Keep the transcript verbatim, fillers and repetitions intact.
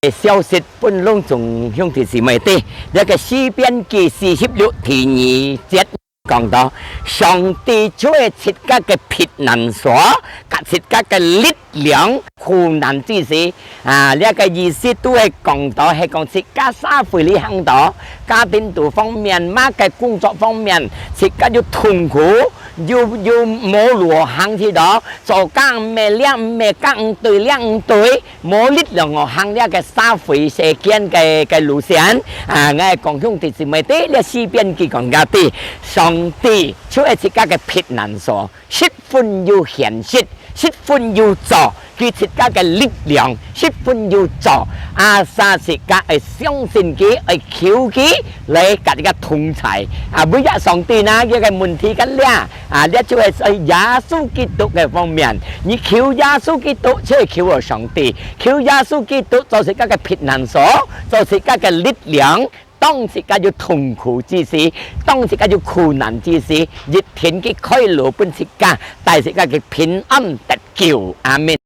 个消息分攏總兄弟姊妹知，這个詩篇記四十六第二節講到，上帝就係自家个避難所，佮自家个力量。苦難之時，啊，這个意思都係講到，係講自家社會裡行到，家庭肚方面，麼个工作方面，自家又痛苦，又又無路行去到，做工毋係，這毋係，工毋對，這毋對。 無力量哦，行這个社會世間个个路線。啊，𠊎講兄弟姊妹知，這詩篇記講个知，上帝就係自家个避難所，十分有現實，十分有做，佢自家个力量，十分有做。啊，儕自家愛相信佢，愛求佢，來佮自家同在。啊，唯一上帝呢，佢个問題个了。 啊，這就係在耶穌基督个方面，你求耶穌基督，就係求著上帝，求耶穌基督做自家个避難所，做自家个力量。當自家有痛苦之時，當自家有苦難之時，一定佢開路分自家，帶自家个平安得救。阿們。